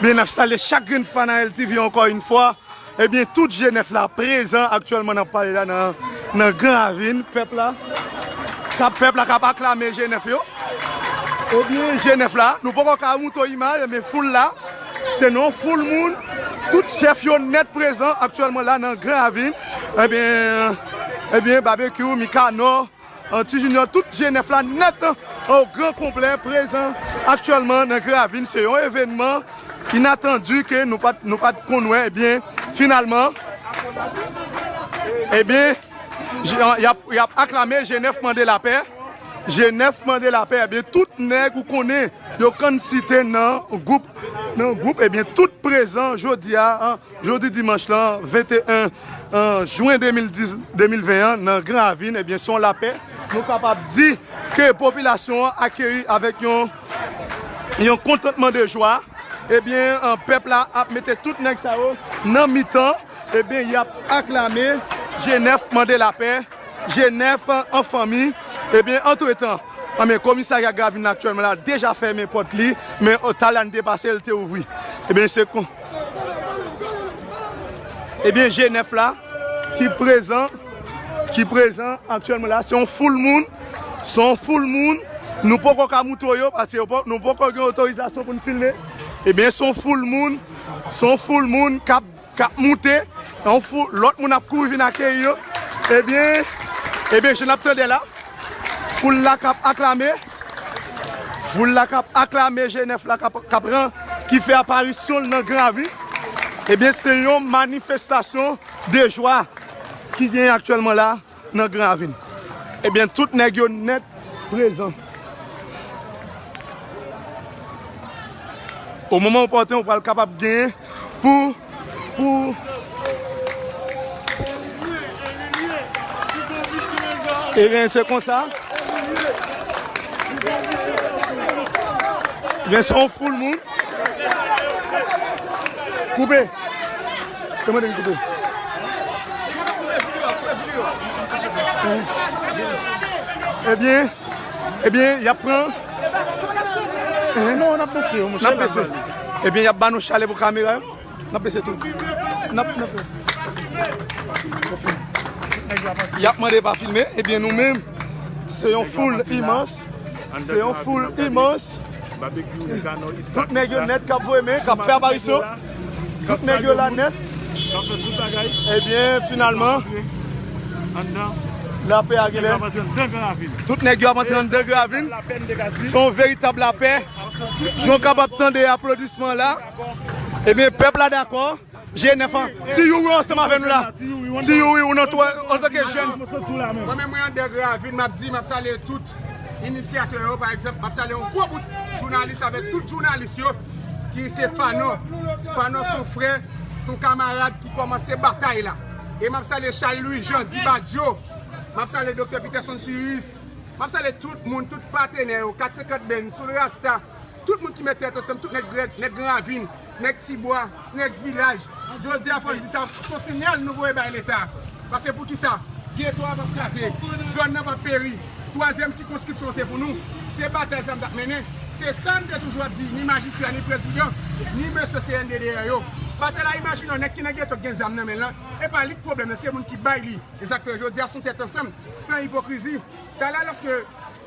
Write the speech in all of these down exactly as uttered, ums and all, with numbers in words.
Byen, n ap salye chak grenn fan a L T V ankò yon fwa. Ebyen, tout G nèf la prezan aktyèlman, n ap pale la nan, nan Gran Ravin. Pèp la k ap, pèp la k ap aklame G nèf yo. Ebyen, G nèf la, nou poko ka montre w imaj, ebyen, foul la, se nan yon foul moun. Tout chèf yo nèt prezan aktyèlman la nan Gran Ravin. Ebyen, ebyen, Babekyou, Mikanò, Ti Junior, tout G nèf la nèt o gran konplè prezan aktyèlman nan Gran Ravin. Se yon evènman inatandi ke nou pa t, nou pa t konn wè. Ebyen, finalman, ebyen, j-, y ap, y ap aklame G nèf mande lapè. G nèf mande lapè. Ebyen, tout nèg ou konnen yo konn site nan gwoup, nan gwoup, ebyen, tout prezan jodi a, an, jodi dimanch lan, venteyen, an, jen de mil dis, de mil ven an, nan Gran Ravin, ebyen, se yon lapè. Nou kapab di ke popilasyon an akeyi avèk yon, yon kontantman de jwa. Ebyen, an, pèp la ap mete tout nèg sa yo nan mitan. Ebyen, y ap aklame G nèf mande lapè. G nèf an fanmi. Ebyen, antretan, anben, komisarya Gran Ravin aktyèlman la deja fèmen pòt li, men, o, talè n te pase, l te ouvri. Ebyen, se kon, ebyen, G nèf la ki prezan, ki prezan aktyèlman la, se yon foul moun, se yon foul moun. Nou poko ka montre yo, paske yo po-, nou poko gen otorizasyon pou n filme. Ebyen, se yon foul moun, se yon foul moun k ap k ap moute, yon foul, lòt moun ap kouri vin akeyi yo. Ebyen, ebyen, jan n ap tande la, foul la k ap aklame, foul la k ap aklame G nèf la k ap, k ap ran, ki fè aparisyon l nan Gran Ravin. Ebyen, se yon manifestasyon de jwa ki genyen aktyèlman la nan Gran Ravin. Ebyen, tout nèg yo nèt prezan. O moman opòten, ou pral kapab genyen pou, pou, ebyen, se konsa. Ebyen, se yon foul moun. Koupe. Kòman te koupe? Ebyen, ebyen, y ap pran. Non, n ap bese yo, monchè. N ap bese. Ebyen, y ap ba nou chalè pou kamera yo. N ap bese tou. N ap, n ap. Y ap mande pa filme. Ebyen, nou menm, se yon foul imans. Se yon foul imans. Tout nèg yo nèt k ap voye men, k ap fè aparisyon. Tout nèg yo la nèt. Ebyen, finalman, lapè a genlè. Tout nèg yo ap antre anndan Gran Ravin. Se yon veritab lapè. Jan w kapab tande aplodisman la. Ebyen, pèp la dakò. G nèf an. Ti Youri ansanm avè nou la. Ti Youri, ou nan tou, antanke jèn. Mwen menm, mwen anndan Gran Ravin, m ap di, m ap salye tout inisyatè yo, pa egzanp, m ap salye yon gwo bout jounalis avèk tout jounalis yo, ki se Fanò. Fanò se yon frè, se yon kamarad ki kòmanse batay la. E m ap salye Charles Louis Jean, Di Badio. M ap salye Doktè Peterson Suyis. M ap salye tout moun, tout patenè yo, kat senkant Band, Soul Rasta, tout moun ki met tèt ansanm, tout nèg, nèg, nèg Gran Ravin, nèg Tibwa, nèg vilaj. Jodi a, fò n di sa, se yon siyal nou voye bay Leta. Paske poukisa? Geto a p ap kraze, zòn nan p ap peri. Twazyèm sikonskripsyon se pou nou. Se batay sa m t ap mennen. Se sa m te toujou ap di, ni majistra, ni prezidan, ni mesye C N D D A yo. Batay la, imajine yon nèg ki nan geto k gen zam nan men l lan, e pa li k pwoblèm nan, se moun ki bay li. E sa k fè jodi a, se yon tèt ansanm, san ipokrizi. Talè, lòske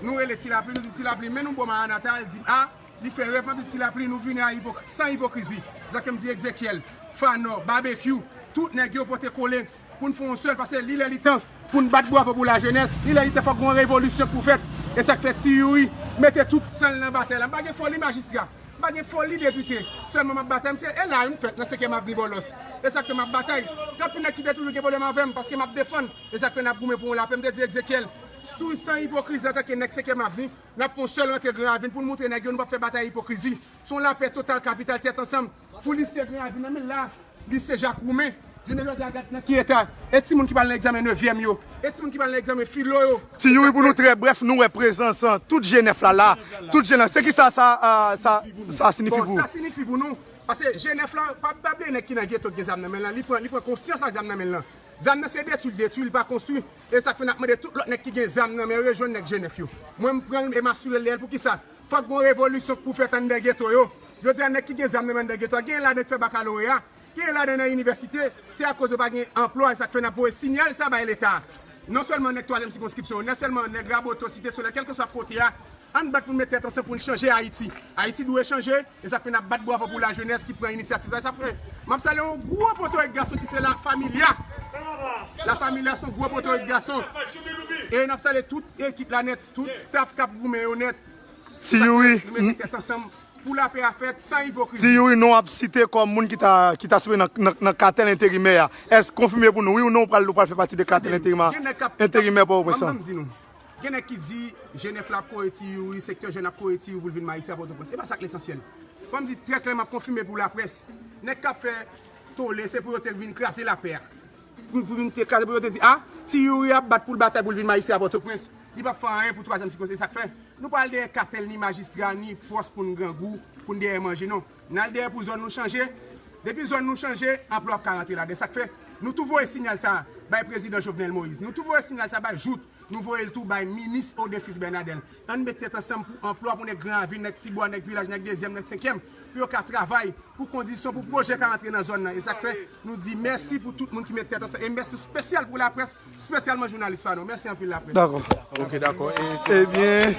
nou rele Ti Lapli, nou di Ti Lapli, men nou bò Maranata, l di, a, li fè rèv, m ap di Ti Lapli, nou vini a ipok-, san ipokrizi. Sa k fè m di Egzekyèl, Fanò, Babekyou, tout nèg yo pote kole pou n fè yon sèl, paske li lè li tan pou n bat bravo pou lajenès, li lè li tan fòk gon revolisyon k pou fèt. E sa k fè Ti Youri mete tout san l nan batay la. M pa gen foli majistra, m pa gen foli depite, sèlman m ap batay, m se, e la m fèt nan senkyèm avni Bòlòs. E sa k fè m ap batay. Gen anpil nèg ki te toujou gen pwoblèm avè m, paske m ap defann. E sa k fè n ap goumen pou yon lapè. M te di Egzekyèl, sou, san ipokrizi antanke nèg senkyèm avni, n ap fè yon sèl rantre Gran Ravin pou n montre nèg yo nou p ap fè batay ipokrizi. Se yon lapè total kapital tèt ansanm. Pou lise Gran Ravin nan men la, lise Jak Woumen. Jounen jodi a gad nan ki eta. E timoun ki pral nan egzamen nevyèm yo. E timoun ki pral nan egzamen filo yo. Ti Youri, pou nou trè brèf, nou wè prezans, an, tout G nèf la la. Tout G nèf. Se ki sa, sa, a, sa, sa siyifi pou ou? Bon, sa siyifi pou nou. Paske G nèf la, pa, pa bliye nèg ki nan geto k gen zam nan men l lan, li pran, li pran konsyans ak zam nan men l lan. Zam nan se detwi l detwi, li pa konstwi. E sa k fè n ap mande tout lòt nèg ki gen zam nan men yo rejwenn nèg G nèf yo. Mwen m pran l e m asire l dèyè l. Poukisa? Fòk gen yon revolisyon k pou fèt anndan geto yo. Jodi a nèg ki gen zam nan men anndan geto a, genyen ladan k fè bakaloreya, genyen ladan nan inivèsite. Se akoz yo pa gen anplwa, e sa k fè n ap voye siyal sa bay Leta. Non sèlman nèg twazyèm sikonskripsyon yo, non sèlman nèg Raboto, Site Solèy, kèlkeswa kote a, ann bat pou n met tèt ansanm pou n chanje Ayiti. Ayiti dwe chanje, e sa k fè n ap bat bravo pou lajenès ki pran inisyativ la. E sa k fè m ap salye yon gwo potorik gason ki se La Familia. La Familia se yon gwo potorik gason. E n ap salye tout ekip la nèt, tout staff k ap goumen yo nèt. Ti Youri, nou mete tèt ansanm pou lapè a fèt san ipokrizi. Ti Youri, non w ap site kòm moun ki ta, ki ta sipoze nan, nan, nan katèl enterimè a. Èske konfime pou nou, wi ou non, ou pral, ou pral fè pati de katèl enterimè, enterimè Pòtoprens lan? Ban m di nou, gen nèg ki di G nèf la ap kore Ti Youri, sektè jèn ap kore Ti Youri pou l vin majistra Pòtoprens. E pa sa k lesansyèl. Ban m di trè klè, m ap konfime pou laprès. Nèg k ap fè tole, se pou yo te vin kraze lapè a. Pou, pou vin te kraze, pou yo te di, a, Ti Youri ap bat pou l batay pou l vin majistra Pòtoprens. Li p ap fè anyen pou twazyèm sikonskripsyon. E sa k fè nou pa al dèyè katèl, ni majistra, ni pòs pou n grangou, pou n dèyè manje, non. N al dèyè pou zòn nou chanje. Depi zòn nou chanje, anplwa ap ka rantre ladan. Sa k fè nou tou voye siyal sa bay prezidan Jovenel Moïse. Nou tou voye siyal sa bay Jouthe. Nou voye l tou bay minis Odefis Bernadel. Ann met tèt ansanm pou anplwa pou nèg Gran Ravin, nèg Tibwa, nèg Vilaj, nèg Dezyèm, nèg Senkyèm, pou yo ka travay, pou kondisyon, pou pwojè ka rantre nan zòn nan. E sa k fè nou di mèsi pou tout moun ki met tèt ansanm. E mèsi espesyal pou laprès, espesyalman jounalis pa nou. Mèsi anpil laprès. Dakò. Ok, dakò. E se Ebyen,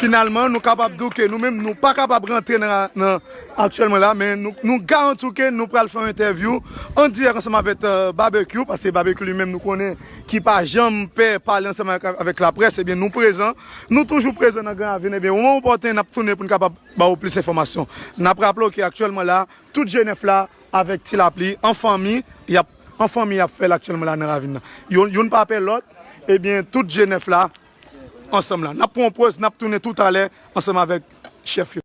finalman, nou kapab di w ke nou menm, nou pa kapab rantre nan, nan aktyèlman la, men nou, nou garanti w ke nou pral fè yon entèvyou an dirèk ansanm avèk, euh, Barbecue, paske Barbecue li menm, nou konnen, ki pa janm pè pale ansanm avèk, avèk laprès, ebyen, nou prezan, nou toujou prezan nan Gran Ravin, ebyen, moman opòtèn, n ap tounen pou n kapab ba w plis enfòmasyon. N ap raple w ke aktyèlman la, tout G nèf la, avèk Ti Lapli, an fanmi, y ap, an fanmi, y ap fè l aktyèlman la nan ravin nan. Youn, youn pa pè lòt, ebyen, tout G nèf la, ansanm la. N ap pran yon poz, n ap tounen toutalè ansanm avèk chèf yo.